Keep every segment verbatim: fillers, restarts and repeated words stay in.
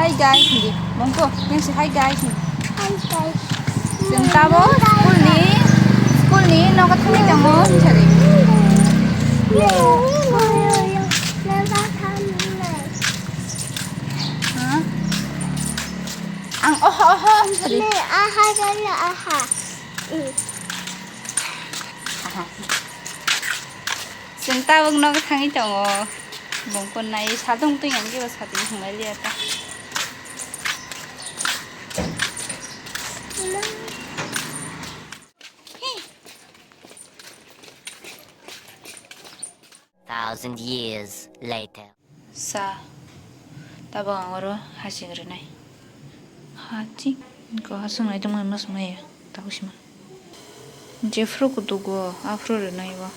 Hi guys, hindi. Bongko, yang si hi guys. Hi guys. Chwng tabo school ni, school ni nogo thangwi tongo, hinsa di. Ha? Ang oho, oho, hinsa di. Aha, aha. Aha. Chwng tabuk nogo thangwi tongo. Bongko nai satung twi ang kiba satung thwnglai liya ta. Thousand years later. Sa, tabuk ang oro hachik rwnai. Hachik, ko hasung nai tongmani ma swmai ya, tabuk sima. Jephru kutugo, aphru rwnai bo.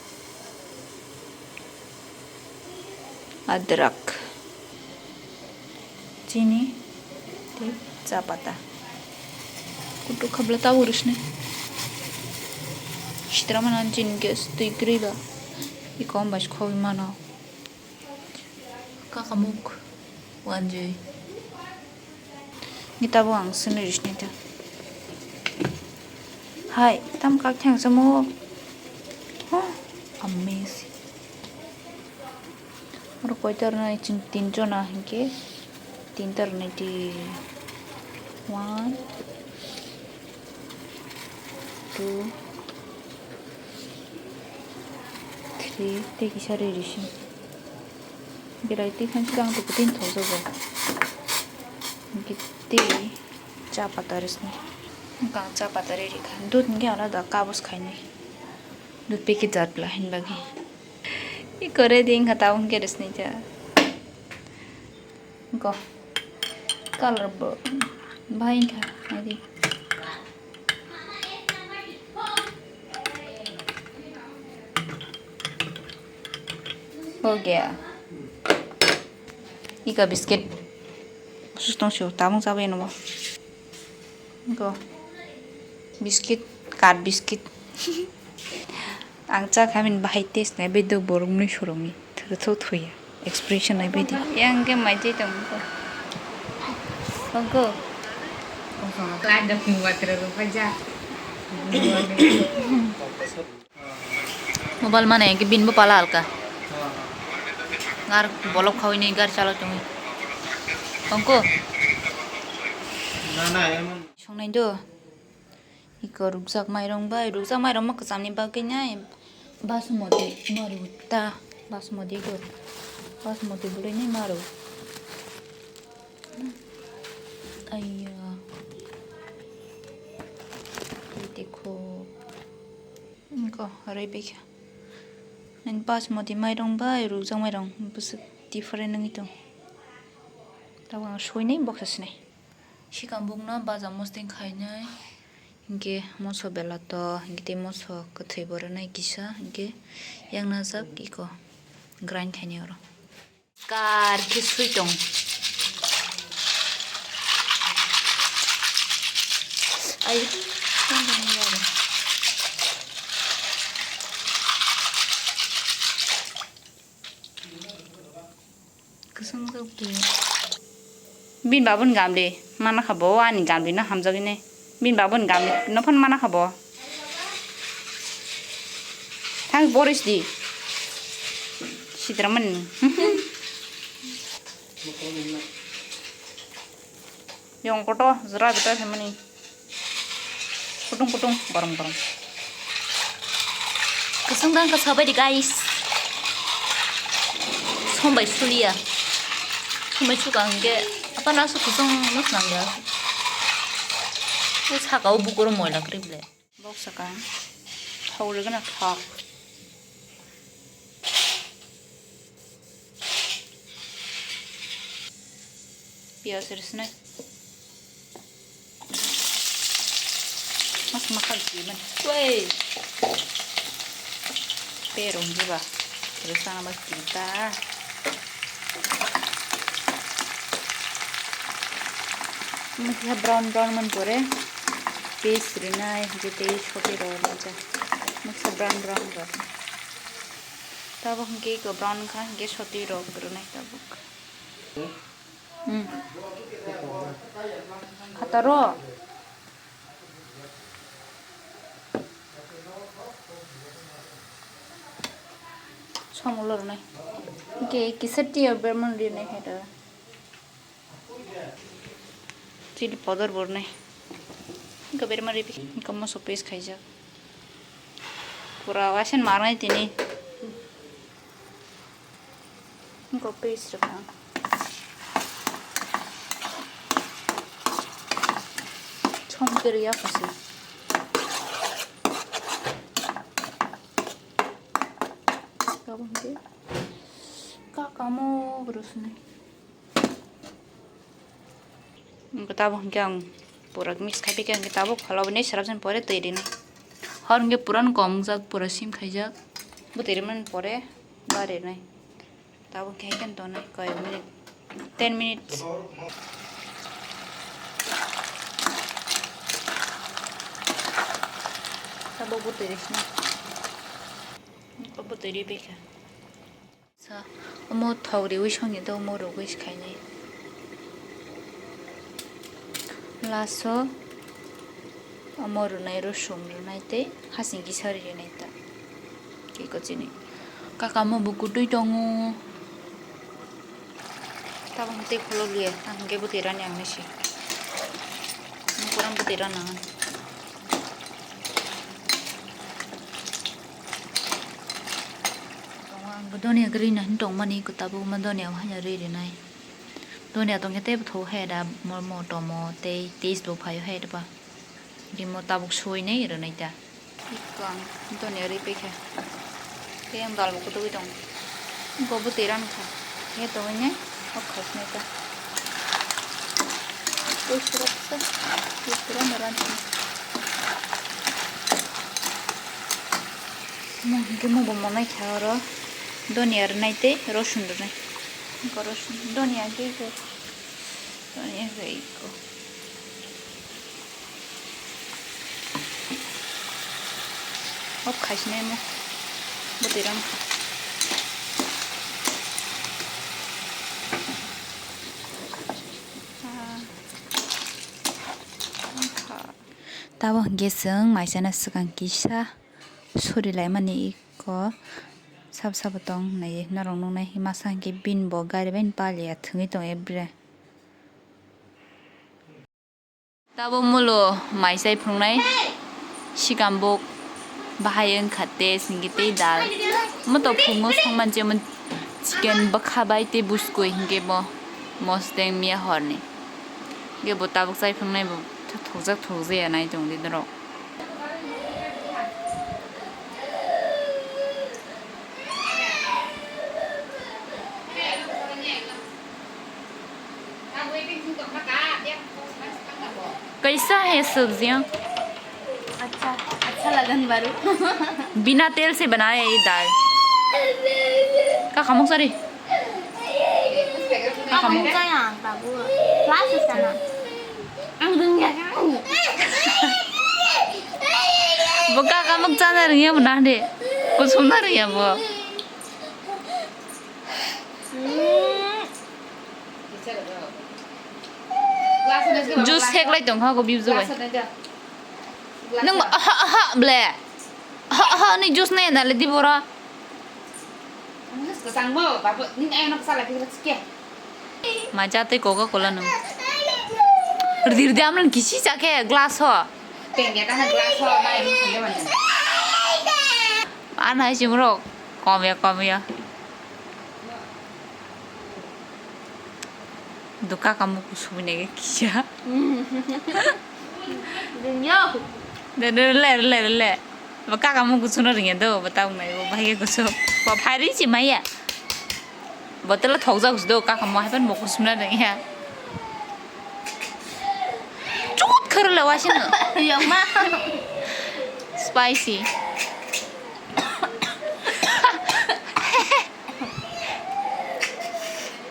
Adrak. Chini, tei cha pata. Kutuk khabla tabuk rwsnai. Sitra mana chini gas twi kwrwi ba. Ikom bai khogwi mano. Kakamuk wanjwi. Ni tabuk ang swnwi rwsnai ta. Hai, tam kak thang samo. Huh, amazing. Oro koita rwnai chwng tin jona hinkhe tinta rwnai di. One, two, three, tei kisa riri se. Belai tei khan swkang tei kwtwi thokjago. Hinkhe tei cha pata rwsnai. Wngkha cha pata riri kha. Dudh hinkhe alada kabos khainai. Dudh packet jat bwla hini bagwi. Iko ready wngkha tabuk hinkhe rwsnai cha. Go. Color bo bahai wngkha, naidi. Ho gaya. Ika biscuit. Sus tong sio, tabung sabai no bo. Go. Biscuit, kat biscuit. Ang cha kha bini bahai taste nai bai dok borok mwnwi sorokni. Thwrwthwk thwiya. Expression nai bai di. Yang ke mai chai tong ko. Tong ko. Mobile mana yang ke bin bo pala alka. Ngar bolok khawi ni gar chalo tong. Tong ko. Songnai do. Iko rukjak mairung bai, rukjak mairung ma kwchamni bagwi nai basmati maru ta, basmati go, basmati bwlwi nai maru. Aiya. Tei kho. Iko rwi bikha. Nang basmati mairung bai rukjak mairung bwswk different wngwi tong. Tabuk ang suinai boksa sinai. Sikang bukno baja mosdeng khainai, hinkhe moso belato, hinkhe tei moso kwthwi bo rwnai kisa, hinkhe yang najak iko grind khainai oro. Kar khe sui tong. Ai, tong tong ya. Kwchwng jok twi. Bini babuni gamli mana kha bo, ani gamli no hamjagwi nai. Bini babuni gamli no phano mana kha bo. Thang boris di. Sidra mani. Yong koto jra bita phaimani. Kutung kutung, borom borom. Kwchwng dang kha sabai di, guys. Sombai suliya. Sombai suka hwnkhe, apa nasu kwchwng no swnamya. O saka o bukur moila kwrwi ble. Bok saka. Thok rwgwna thok. Piyaj rwsnai. Mas makha giman. Wei. Pero hiba. Rwsana ba kita. Mukha brown brown man pore. Paste rwnai, je tei soti rw laijak. Mukha brown brown rw. Tabuk hwnkhe eko brown wngkha, hwnkhe soti rok rwnai tabuk. Hmm. Khataro. Som ulo rwnai. Hwnkhe kisa twi o bermani rwnai khe da. Chini powder bo rwnai. Hwnkhe bermani rwphi. Hwnkhe moso paste khaijak. Pura waisa mangnai tini. Hwnkhe paste rwkha. Som khe rwya kha se. Tabuk hwnkhe ka kamo rwsnai. Hwnkhe tabuk hwnkhe ang pura mix khai phaikha, hwnkhe tabuk phalabani srapjani pore twi rinai. Hor hwnkhe pura kom wngjak, pura sim khaijak. Bo twi rimani pore ba rinai. Tabuk hwnkhe hai khe tongnai koi minute, ten minutes. Tabuk bo twi rinai. Bo twi ri phaikha. Sa, omo thok riwi songni do, omo rwgwi se khainai. Last o omo rwnai, rosum rwnai tei hasing kisa rinai ta. Tei ko chini kaka omo bo kwtwi tongo. Tabuk tei kholo liya, ang hwnkhe bwtwi rani ang nai se. Ang kurang bwtwi rana ang. Tongo ang bo donia gari na hin tongmani kwtabuk ma donia o hanya ri rinai. Donia tongkhe tei bwthok hai da mo-, motomo tei taste bo phaio hai da ba. Rimo tabuk suinai rwnai ta. Iko ang donia ri paikha. Tei ang dal bo kwtwi tong. Bo bwtwi ran kha. He tongwi nai. Okhai sinai ta. Tei surak ta. Tei surak na ran. Mo hwnkhe mo bo monai kha oro. Donia rwnai tei rosun rwnai. Iko rosun. Donia hwnkhe iko. Donia hwnkhe iko. Off khaisinai mo. Bwtwi rang kha. Ah. Tamo hwnkhe chwng maisano swkang kisa surilaimani iko sabo sabo tong nai norok nuknai masa hwnkhe bini bo gari bai paliya thwngwi tong ebre. Tabuk mulo mai chai phunuknai, sikam bo bahai wngkha tei singke tei dal. Omo to phungo songman chemo chicken bwkha bai tei buskui hinkhe bo mosdeng miya horni. Hinkhe bo tabuk chai phunuknai bo thokjak thokjaya nai tongdi norok. कैसा है सब्जियां? Acha, acha lagan baru. बिना तेल से बनाया ये दाल. Ka khamuk sari. Ka khamuk saya, babu. Plus sana. Ang dengya. Bo ka khamuk chana rwngya bo na de. Kusum na rwngya bo. Juice hek lai tong kha ko bibju bai. Nung aha aha ble. Aha aha ni juice nai na le di bora. Macha tei Coca Cola nung. Rdi rdi amlan kisi chakhe glass ho. Tengya kana glass ho, mai mo khande mane. Ana hai chimrok komya komya. Duka kamu kusubui nege kisa. Dunya. De de le le le. Ba kaka mu kusuno ringya do, ba ta unai bo bahai ke kusu. Ba phari si maya. Bottle thokjak do kaka mo hai ban bo kusumna ringya. Chukut khar le wasino. Yama. Spicy.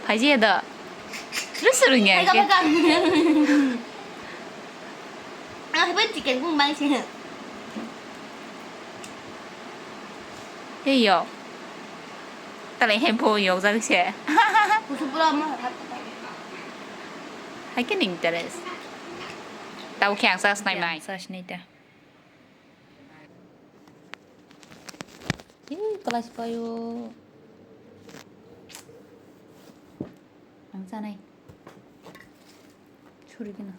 Phaji da. Terus serunya ke. Ah, ben chicken kung bang sih. Hey yo. Tale he bo yok jak se. Kusu pura mo. Hai khe ning teres. Tau khe ang chas nai mai. Chas nai ta. Ih, kelas payo. Ang chanai. Churi kena.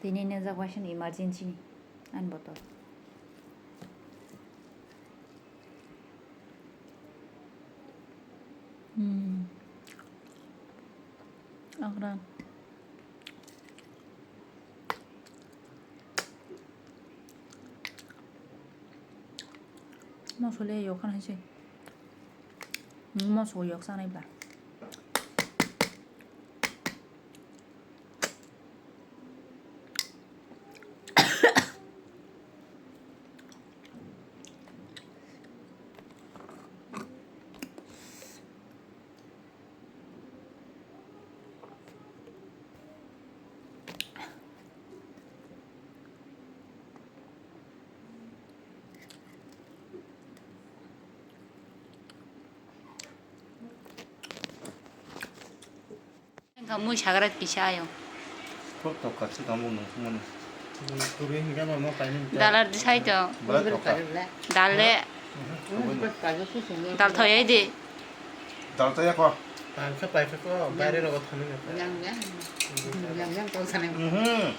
Tini najak waisa ni emergency ni ani botol. Hmm. Agra. Moso le yok khan hai se. Moso yok sanai bla. Wngkha mui sagra kisa ayung. Khok tokha se tamo nung sumani. Turi hingke ma mo kainwi ta. Dalar di sai to. Bwla tokha. Dal le. Mhm, tokha. Dal thoyai di. Dal thoya ko. Tangkhe paikhe ko, baire rogo thangwi nai. Yang, yang. Yang, yang, tong sanai. Mhm.